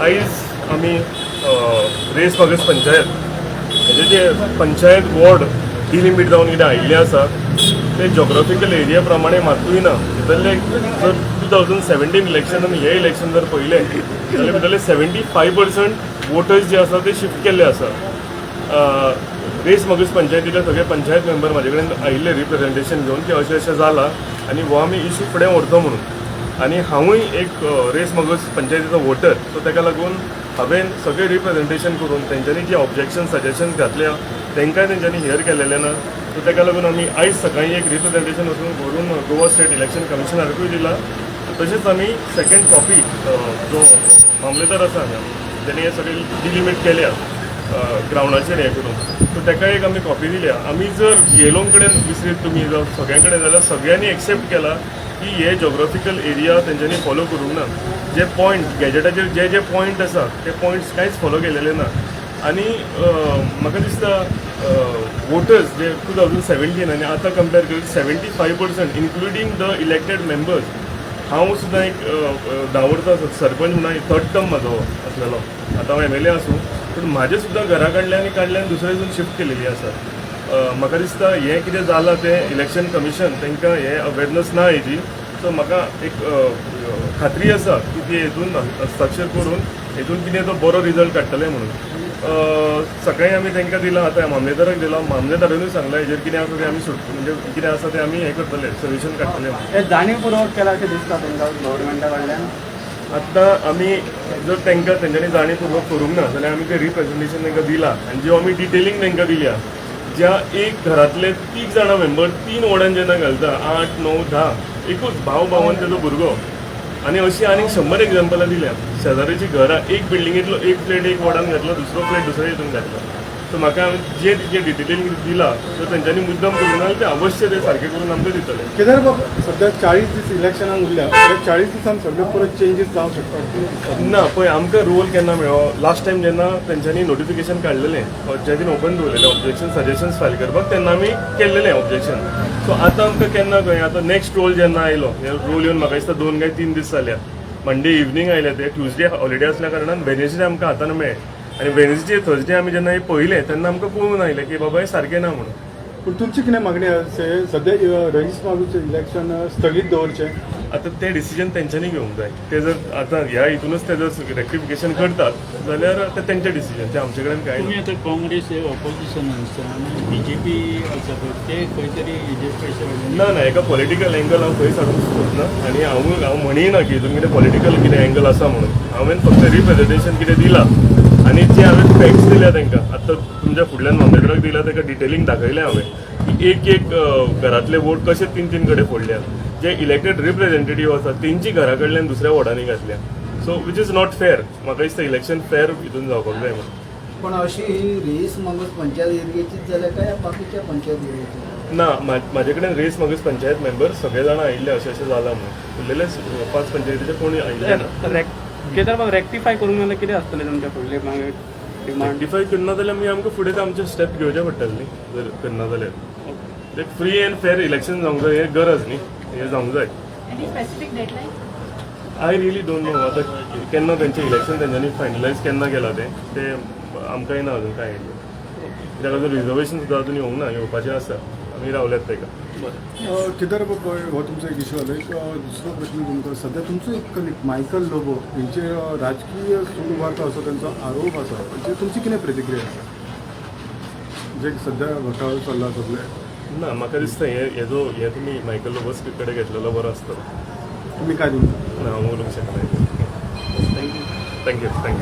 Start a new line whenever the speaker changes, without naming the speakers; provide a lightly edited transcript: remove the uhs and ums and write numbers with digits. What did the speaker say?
आयज आमी रेईस मागूस पंचायत हेजे जे पंचायत वॉर्ड डिलिमीट जावन कितें आयिल्लें आसा, ते जॉग्राफिकल एरिया प्रमाणे मातूय ना. भितरले जर 2017 इलेक्शन आनी हे इलेक्शन जर पळयलें जाल्यार भितरले 75% वोटर्स जे आसा ते शिफ्ट केल्ले आसा. रेईस मागूस पंचायतीचे सगळे पंचायत मेंबर म्हाजे कडेन आयिल्ले रिप्रेझेंटेशन घेवन की अशें अशें जालां आनी हो आमी इशू फुडें व्हरचो म्हणून. आनी हांवूय एक रेईस मागूस पंचायतीचो वोटर, सो ताका लागून हांवें सगळें रिप्रेझेंटेशन करून तेंच्यांनी जी ऑब्जेक्शन, सजेशन घातल्या, तांकांय तेंच्यांनी here केलेलें ना. सो ताका लागून आमी आयज सकाळीं एक रिप्रेझेंटेशन वचून व्हरून गोवा स्टेट इलेक्शन कमिशनराकूय दिला. तशेंच आमी सेकंड कॉपी जो मामलेदार आसा हांगा, तेणी हे सगळे डिलिमीट केल्या ग्रावंडाचेर हें करून, सो ताका एक आमी कॉपी दिल्या. आमी जर बीएलओ कडेन विसरीत तुमी जावं सगळ्यां कडेन जाल्यार सगळ्यांनी एक्सेप्ट केला की हे जोग्राफिकल एरिया तेंच्यांनी फॉलो करूंक ना. जे पॉयंट गॅजेटाचेर जे जे पॉयंट आसा, ते पॉयंट्स कांयच फॉलो केलेले ना. आनी म्हाका दिसता वोटर्स जे 2017 आनी आतां कंपेर करीत, 75% including the elected members. हांव सुद्दां एक 10 वर्सां सरपंच म्हणून थर्ड टर्म म्हाजो आसलेलो. आतां हांव एमएलए आसूं, पूण म्हाजें सुद्दां घरा कडल्यान आनी काडल्यान दुसरे हितून शिफ्ट केलेली आसा. म्हाका दिसता हें कितें जालां तें इलेक्शन कमिशन तांकां हें अवेरनस ना हेजी. सो म्हाका एक खात्री आसा की ते हितून हस्ताक्षर करून हितून कितें तो बरो रिजल्ट काडटले म्हणून. सकाळी आमी तांकां दिलां, आतां मामलेदाराक दिलां. मामलेदारानूय सांगलां, हेजेर कितें आसा तें आमी सुट म्हणजे कितें आसा तें आमी हें करतले, सोल्युशन काडटले म्हणून.
हे जाणीवपूर्वक केला अशें दिसता तुमकां गव्हर्मेंटा कडल्यान?
आतां आमी जर तांकां तेंच्यांनी जाणीवपूर्वक करूंक ना जाल्यार आमी तें रिप्रेझेंटेशन तांकां दिलां आनी ज्यो आमी डिटेलिंग तांकां दिल्या, ज्या एक घरांतले तीग जाणां मेंबर तीन वॉर्डान जेन्ना घालता, आठ, णव, 10, एकूच भाव, भावान तेजो भुरगो आनी अशी आनीक 100 एग्जाम्पलां दिल्या. शेजाऱ्याची घरां, एक बिल्डिंगेंतलो एक फ्लॅट एक वॉर्डान घातला, दुसरो फ्लॅट दुसऱ्या हितून घातला. सो म्हाका जे जे डिटेलिंग दिला, तर तेंच्यांनी मुद्दम करूंक ना जाल्यार ते अवश्य ते सारकें करून आमकां दितले.
केदार बाब, सध्या 40 दीस इलेक्शनाक उरल्या. 40 दिसान सगळे परत चेंजीस जावंक शकता कितें दिसता?
ना, पळय, आमकां रोल केन्ना मेळ्ळो? लास्ट टायम जेन्ना तेंच्यांनी नोटिफिकेशन काडलेलें, पंचायतीन ओपन दवरलेलें ऑब्जेक्शन, सजेशन्स फायल करपाक, तेन्ना आमी केल्लेलें ऑब्जेक्शन. सो आतां आमकां केन्ना कळ्ळें? आतां नेक्स्ट रोल जेन्ना आयलो, हे रोल येवन म्हाका दिसता 2 काय 3 दीस जाल्या. मंडे इवनींग आयले ते. ट्युजडे हॉलिडे आसल्या कारणान वेनेसडे आमकां हातान मेळ्ळे आनी वेनसडे, थर्सडे आमी जेन्ना हे पळयलें तेन्ना आमकां कळून आयलें की बाबा, हें सारकें ना म्हणून.
पूण तुमची कितें मागणी आसा? सध्या रेईस मागूसचें इलेक्शन स्थगीत दवरचें?
आतां तें डिसिजन तेंच्यांनी घेवंक जाय. ते जर आतां ह्या हितूनच ते जर रेक्टिफिकेशन करतात जाल्यार ते तेंचें डिसिजन, ते आमचे कडेन कांय ना.
तुमी आतां काँग्रेस हे ऑपोजिशन आसा आनी बीजेपी आसा पळय, ते खंय तरी हेजेर प्रेशर
ना ना, एका पॉलिटिकल एंगल हांव खंयच हाडूंक सोदना आनी हांव म्हणीना की हितून कितें पॉलिटिकल कितें एंगल आसा म्हणून. हांवें फक्त रिप्रेझेंटेशन कितें दिलां आनी जे हांवें फॅक्ट्स दिल्या तांकां, आतां तुमच्या फुडल्यान मामलेदाराक दिला, ताका डिटेलिंग दाखयलें हांवें की एक एक घरांतले वोट कशे तीन तीन कडेन फोडल्या, जे इलेक्टेड रिप्रेझेंटेटीव आसा तेंची घरा कडल्यान दुसऱ्या वॉर्डांनी घातल्या. So which is not fair. म्हाका दिसता इलेक्शन फेर हितून जावपाक जाय म्हणून.
पण अशी ही रेईस मागूस पंचायत एरियेचीच जाल्या काय बाकीच्या पंचायत एरियेची?
ना, म्हाजे कडेन रेईस मागूस पंचायत मेंबर सगळे जाणां आयिल्ले, अशें अशें जालां म्हणून. उरलेले पांच पंचायतीचे कोणी आयिल्ले ना.
केदार बाब, रेक्टिफाय करूंक जाल्यार कितें आसतलें तुमच्या फुडले मागीर डिमांड?
रेक्टिफाय करना जाल्यार मागीर आमकां फुडें ते आमचे स्टेप घेवचे पडटले न्ही. जर करना जाल्यार एक फ्री अँड फेर इलेक्शन जावंक जाय, हें गरज न्ही, हें जावंक जाय.
Any specific deadline?
I really don't know. आतां केन्ना तेंचें इलेक्शन तेंच्यांनी फायनलायज केन्ना केलां तें तें आमकांय ना अजून कांय आयडिया, कित्याक अजून रिजर्वेशन सुद्दां अजून येवंक ना, येवपाचें आसा. आमी रावल्यात ताका.
केदार बाब, हो तुमचो एक इशू जालो. एक दुसरो प्रश्न तुमकां. सध्या तुमचो एक कलीग मायकल लोबो हेंचेर राजकीय सूड उबारता असो तेंचो आरोप आसा. म्हणजे तुमची कितें प्रतिक्रिया आसा, जे सध्या घोटाळो चल्ला सगळे?
ना, म्हाका दिसता हे हेजो हे तुमी मायकल लोबोस कडेन घेतलेलो बरो आसतलो.
तुमी काय तुमकां
ना, हांव उलोवंक शकना. Thank you, thank you.